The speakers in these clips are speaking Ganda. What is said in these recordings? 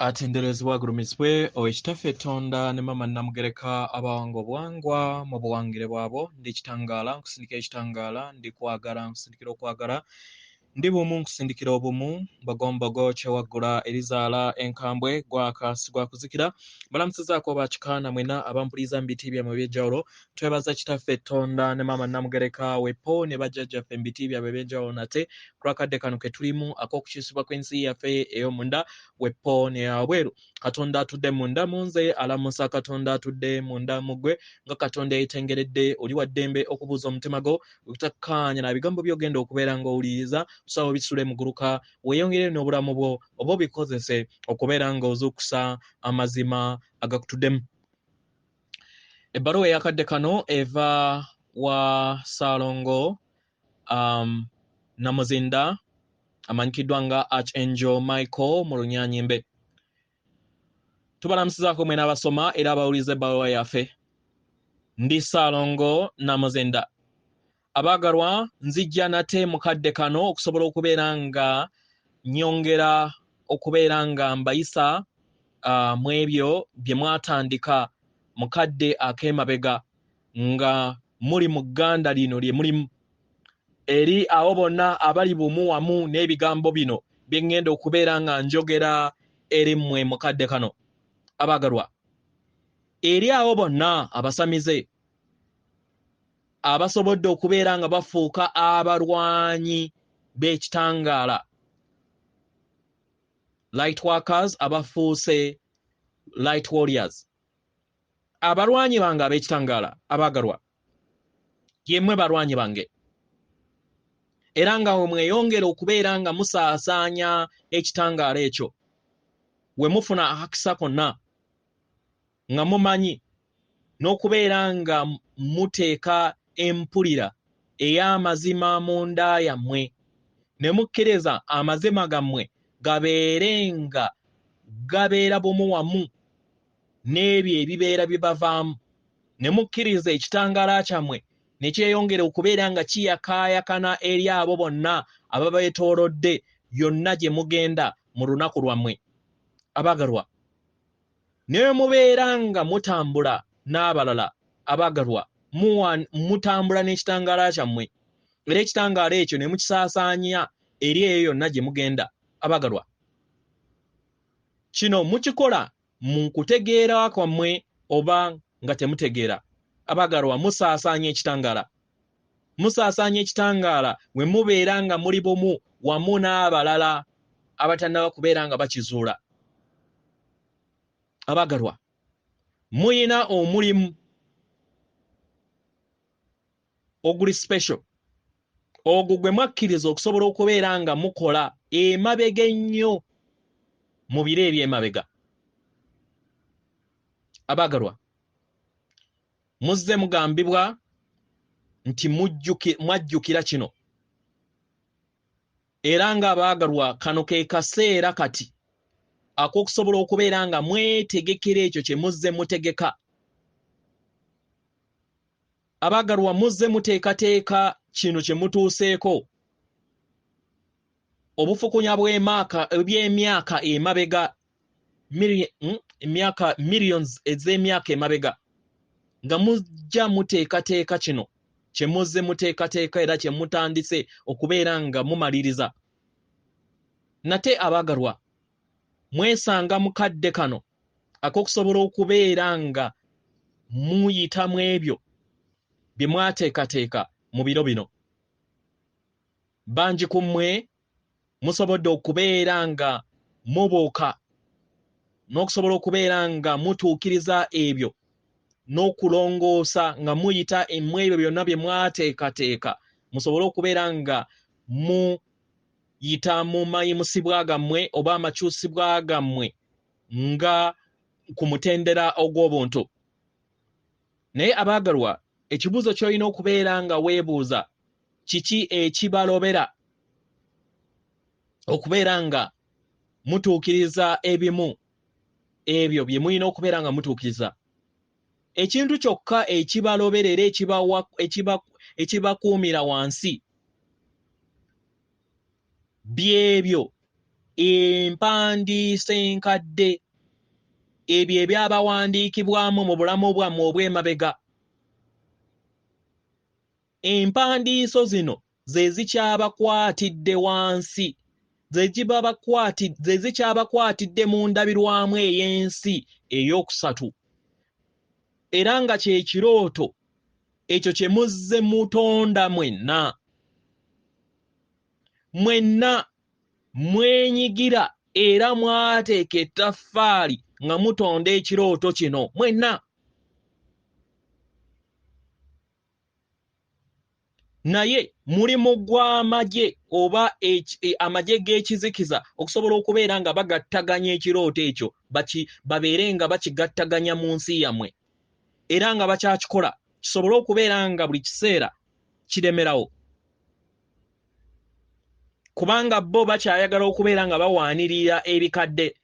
Atenderezebwa agulumizibwe Owekitaffe Ttonda ne Maama Nnamugereka abawanga obuwangwa mu buwangire bwabwo. Ndi kitangaala nkusindikira ekitangaala, ndi kwagala nkusindikira okwagala, ndi bumu nkusindikira obumu, Mbogombogo kyewaggula erizaala enkambwe, gwaka sigwakuzikira. Mbalamusizaako bakika na mwena abampuliriza mu biti byammwe eby'enjawulo. Twebaza Kitaffe Ttonda ne Maama Nnamugereka wepo ne bajjajjaffe mu biti byabwe eby'enjawulo nate ku lw'akadde kano ke tulimu ak'okukyusibwa kw'ensi yaffe ey'omunda wepo ne wabweru. Katonda atudde munda mu nze alamusa Katonda atudde munda mu ggwe nga Katonda yeetengeredde. Oli wa ddembe okubuuza omutima gwo obutakkaanya na bigambo by'ogenda okubeera ng'owuliriza. Tusaba obisule muguluka weeyongere n'obulamu bwo oba obikozese okubeera ng'ozuukusa amazima agakutuddemu. Ebbaluwa ey'akadde kano eva wa Ssaalongo Namuzinda amanyikiddwa nga Archangel Michael mu Lunyanyimbe. Tubalamusizaako mwena abasoma era abawuliriza ebbaluwa yaffe. Ndi Ssaalongo Namuzinda. Abaagalwa, nzijja nate mu kadde kano okusobola okubeera nga nnyongera okubeera nga mbayisa mu ebyo bye mwatandika mu kadde ak'emabega nga muli mu gganda lino lye mulimu. Eri abo bonna abali bumu wamu n'ebigambo bino bye ŋŋenda okubeera nga njogera eri mmwe mu kadde kano. Abaagalwa, eri abo bonna abasamize abasobodde okubeera nga bafuuka abalwanyi b'ekitangaala, light workers abafuuse light warriors, abalwanyi bange ab'ekitangaala abaagalwa, yemmwe balwanyi bange, era nga we mweyongera okubeera nga musaasaanya ekitangaala ekyo, we mufuna akakisa konna nga mumanyi n'okubeera nga muteeka empulira ey'amazima mu nda yammwe, ne mukkiriza amazima gammwe gabeere nga gabeera bumu wamu n'ebyo ebibeera bibavaamu, ne mukkiriza ekitangaala kyammwe ne kyeyongera okubeera nga kiyakaayakana eri abo bonna ababeetoolodde yonna gye mugenda mu lunaku lwammwe. Abaagalwa, ne mubeera nga mutambula n'abalala, abaagalwa, mutambula n'ekitangaala kyammwe, era ekitangaala ekyo ne mukisaasaanya eri eyo yonna gye mugenda. Abaagalwa, kino mukikola mu kutegeera kwammwe oba nga temutegeera. Abaagalwa, musaasaanya ekitangaala. Musaasaanya ekitangaala we mubeera nga muli bumu wamu n'abalala abatannaba kubeera nga bakizuula. Abaagalwa, muyina omulimu oguli special, ogwo gwe mwakkiriza okusobola okubeera nga mukola emabega ennyo mu biro eby'emabega. Abaagalwa, muzze mugambibwa nti mwajjukira kino, era ng'abaagalwa kano ke kaseera kati ak'okusobola okubeera nga mwetegekera ekyo kye muzze mutegeka. Abaagalwa, muzze muteekateeka kino kye mutuuseeko, obufukunya bw'emyaka emabega, emyaka millions ez'emyaka emabega, nga mujja muteekateeka kino kye muzze muteekateeka era kye mutandise okubeera nga mumaliriza. Nate abaagalwa, mwesanga mu kadde kano ak'okusobola okubeera nga muyita mu ebyo bye mwateekateeka mu biro bino. Bangi ku mmwe musobodde okubeera nga mubuuka n'okusobola okubeera nga mutuukiriza ebyo n'okulongoosa nga muyita mu ebyo byonna bye mwateekateeka, musobole okubeera nga muyita mu mayimusibwa gammwe oba amakyusibwa gammwe nga ku mutendera ogw'obuntu. Naye abaagalwa, ekibuuzo ky'olina okubeera nga weebuuza, kiki ekibalobera okubeera nga mutuukiriza ebimu ebyo bye mulina okubeera nga mutuukiriza? Ekintu kyokka ekibalobera era ekibakuumira wansi byebyo Empandiisa enkadde, ebyo ebyabawandiikibwamu mu bulamu bwammwe obw'emabega, empandiiso zino ze zikyabakwatidde wansi, ze zikyabakwatidde mu ndabirwamu ey'ensi ey'okusatu, era nga kye kirooto ekyo kye muzze mutonda mwenna. Mwenna mwenyigira era mwateeka ettaffaali nga mutonda ekirooto kino mwenna. Naye mulimu gw'amagye oba amagye g'ekizikiza okusobola okubeera nga bagattaganya ekirooto ekyo, babeere nga bakigattaganya mu nsi yammwe, era nga bakyakikola kisobole okubeera nga buli kiseera kiremerawo, kubanga bo bakyayagala okubeera nga bawaanirira ebikadde,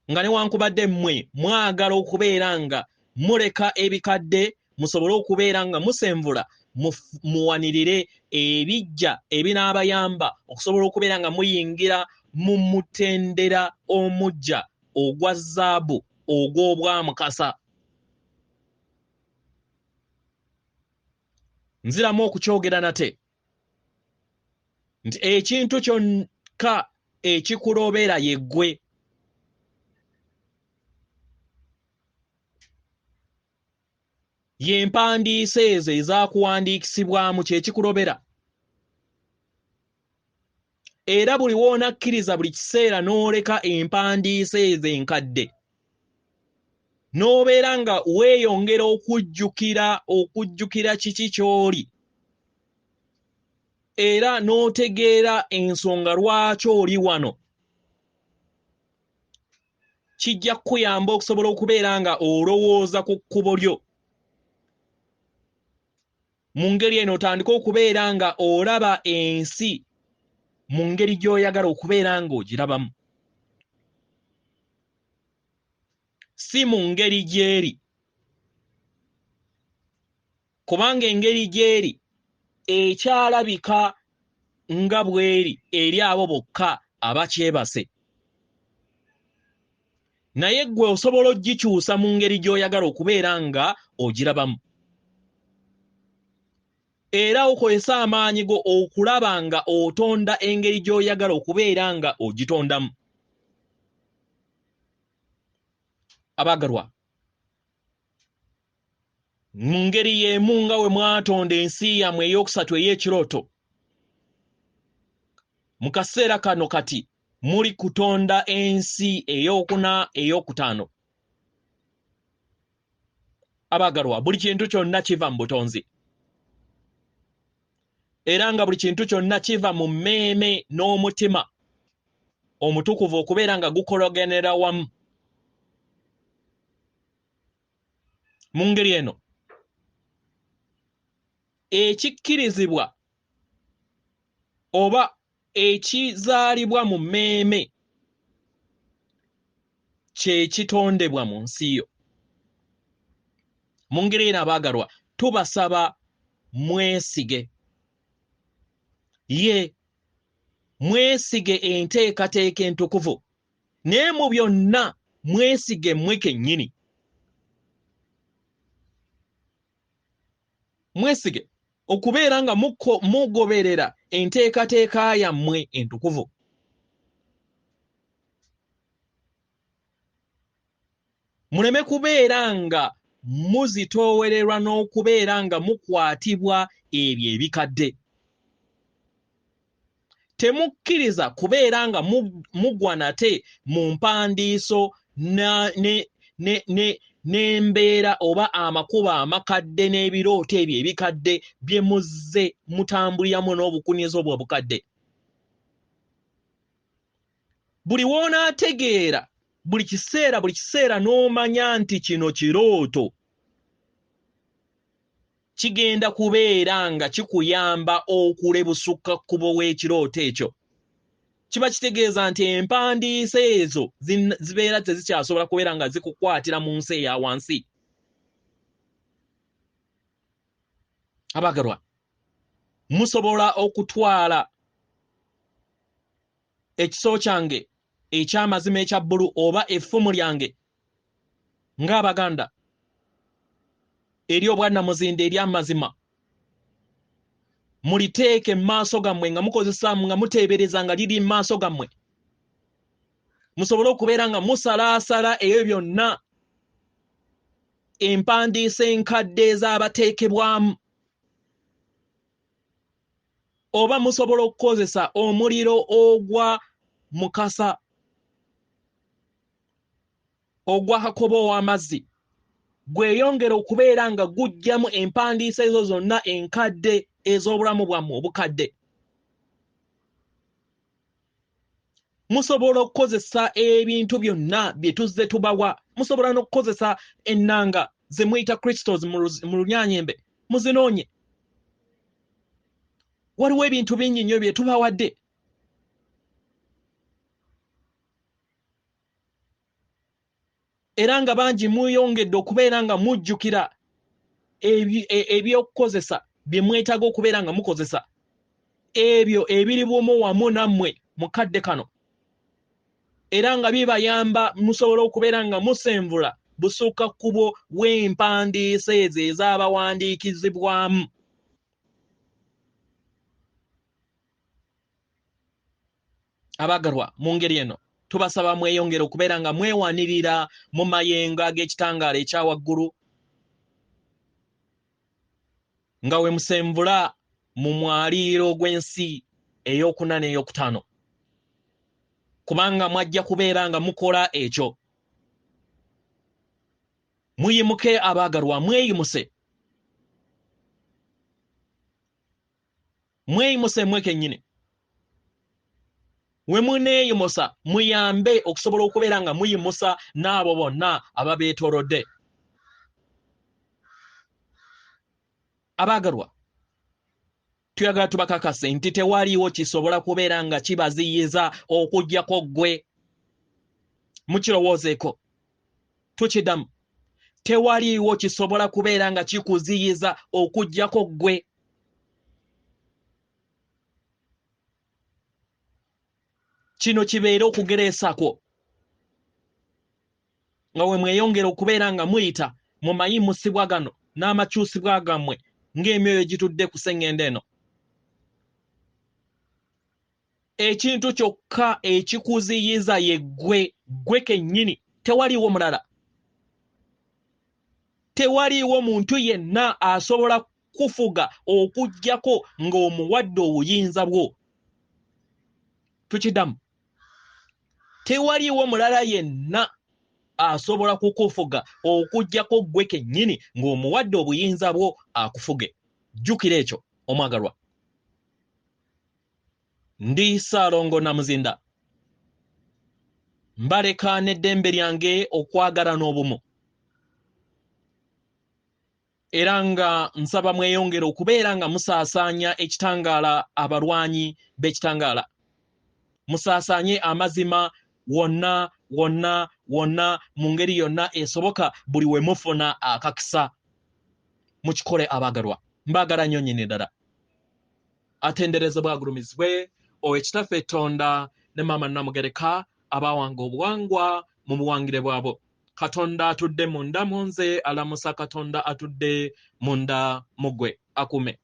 nga newankubadde mmwe mwagala okubeera nga muleka ebikadde musobole okubeera nga musenvula, muwanirire ebijja ebinaabayamba okusobola okubeera nga muyingira mu mutendera omujja ogwa zaabu ogw'obwamukasa. Nziramu okukyogera nate nti ekintu kyokka ekikulobera ye ggwe. Y'empandiisa ezo ezaakuwandiikisibwamu kye kikulobera. Era buli w'onakkiriza buli kiseera n'oleka empandiisa ezo enkadde, n'obeera nga weeyongera okujjukira kiki ky'oli, era n'otegeera ensonga lwaki oli wano, kijja kukuyamba okusobola okubeera nga olowooza ku kkubo lyo. Mu ngeri eno otandike okubeera nga olaba ensi mu ngeri gy'oyagala okubeera ng'ogirabamu, si mu ngeri gy'eri, kubanga engeri gy'eri ekyalabika nga bw'eri eri abo bokka abakyebase. Naye ggwe osobola ogikyusa mu ngeri gy'oyagala okubeera nga ogirabamu, era okozesa amaanyi go okulaba nga otonda engeri gy'oyagala okubeera nga ogitondamu. Abaagalwa, mu ngeri y'emu nga we mwatonda ensi yammwe ey'okusatu ey'ekirooto, mu kaseera kano kati muli kutonda ensi ey'okuna ey'okutaano. Abaagalwa, buli kintu kyonna kiva mu butonzi, era nga buli kintu kyonna kiva mu mmeeme n'omutima omutukuvu okubeera nga gukologanira wamu. Mu ngeri eno ekikkirizibwa oba ekizaalibwa mu mmeeme kye kitondebwa mu nsi yo. Mu ngeri eno abaagalwa, tubasaba mwesige, ye mwesige enteekateeka entukuvu, naye mu byonna mwesige mmwe kennyini. Mwesige okubeera nga mugoberera enteekateeka yammwe entukuvu. Muleme kubeera nga muzitoowererwa n'okubeera nga mukwatibwa ebyo ebikadde. Temukkiriza kubeera nga mugwa nate mu mpandiiso n'embeera oba amakubo amakadde n'ebirooto ebyo ebikadde bye muzze mutambuliramu n'obukunizo bwe bukadde. Buli w'onaategeera buli kiseera n'omanya nti kino kirooto, kigenda kubeera nga kikuyamba okulebusuka kkubo w'ekirooto ekyo. Kiba kitegeeza nti empandiisa ezo zibeera tezikyasobola kubeera nga zikukwatira mu nsi eya wansi. Abaagalwa, Musobola okutwala ekiso kyange eky'amazima ekya bbulu oba effumu lyange ng'Abaganda eri obwannamuzinda ery'amazima, muliteeke mu maaso gammwe nga mukozesa, nga muteebereza nga liri mu maaso gammwe, musobole okubeera nga musalaasala ebyo byonna empandiisa enkadde ez'abateekebwamu. Oba musobola okukozesa omuliro ogwa Mukasa, ogwa Kakobe ow'amazzi, gweyongera okubeera nga gujjamu empandiisa ezo zonna enkadde ez'obulamu bwammwe obukadde. Musobola okukozesa ebintu byonna bye tuzze tubawa. Musobola n'okukozesa ennanga ze muyita crystals mu Lunyanyembe, muzinoonye. Waliwo ebintu bingi nnyo bye tubawadde. Era nga bangi mweyongedde okubeera nga mujjukira ebyokukozesa bye mwetaaga okubeera nga mukozesa, ebyo ebiri bumu wamu nammwe mu kadde kano, era nga bibayamba musobola okubeera nga musenvula busukka kkubo bw'empandiisa ezo ez'abawandiikizibwamu. Abaagalwa, mu ngeri eno tubasaba mweyongere okubeera nga mwewanirira mu mayengo ag'ekitangaala ekya waggulu, nga we musenvula mu mwaliiro gw'ensi ey'okuna n'ey'okutaano, kubanga mwajja kubeera nga mukola ekyo. Muyimuke abaagalwa, mweyimuse, mweyimuse mwe kennyini. We muneeyimusa muyambe okusobola okubeera nga muyimusa n'abo bonna ababeetoolodde. Abaagalwa, tuyagala tubakakase nti tewaliiwo kisobola kubeera nga kibaziyiza okuggyako ggwe. Mukirowoozeeko, tukiddamu, tewaliiwo kisobola kubeera nga kikuziyiza okuggyako ggwe. Kino kibeere okugereesako nga we mweyongera okubeera nga muyita mu mayimusibwa gano n'amakyusibwa gammwe ng'emyoyo gitudde ku sseŋŋendo eno. Ekintu kyokka ekikuziyiza ye ggwe, ggwe kennyini, tewaliiwo mulala. Tewaliiwo muntu yenna asobola kufuga okuggyako ng'omuwadde obuyinza bwo. Tukiddamu, tewaliiwo mulala yenna asobola kukufuga okuggyako ggwe kennyini ng'omuwadde obuyinza bwo akufuge. Jjukira ekyo omwagalwa. Ndi Ssaalongo Namuzinda, mbaleka n'eddembe lyange okwagala n'obumu, era nga nsaba mweyongere okubeera nga musaasaanya ekitangaala, abalwanyi b'ekitangaala. Musaasaanye amazima wonna wonna wonna mu ngeri yonna esoboka buli we mufuna akakisa. Mukikole abaagalwa. Mbaagala nnyo nnyini ddala. Atenderezebwe agulumizibwe Owekitaffe Tonda ne Maama Namugereka abaawanga obuwangwa mu buwangire bwabo. Katonda atudde munda mu nze alamusa Katonda atudde munda mu ggwe. Akuume.